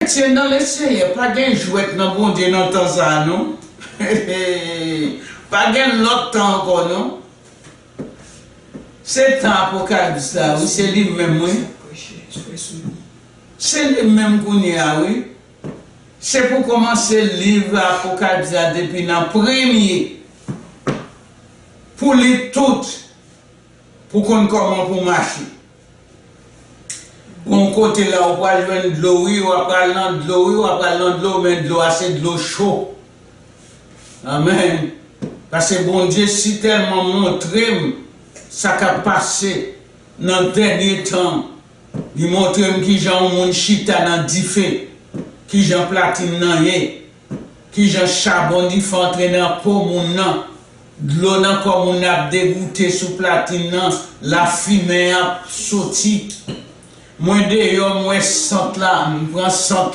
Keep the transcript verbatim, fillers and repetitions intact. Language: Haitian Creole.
Kretyen nan Leseyè, pa gen jwèt nan Bondye nan tan sa a, non. Pa gen lòt tan ankò, non. Se tan Apokalips la, wi, se li menm, wi. Se li menm kounye a, wi. Se pou kòmanse liv Apokalips la depi nan premye, pou li tout, pou konn kòman pou mache. Gon kote la, ou pral jwenn dlo, wi, w ap pral nan dlo, wi, w ap pral nan dlo, men dlo a se dlo cho. Amèn. Paske Bondye si tèlman montre m sa k ap pase nan dènye tan, li montre m kijan yon moun chita nan dife, kijan platin nan ye, kijan chabon dife antre nan po moun nan, dlo nan kò moun nan ap degoute sou platin nan, lafimen ap soti. Mwen deyò, m wè sant la, m pran sant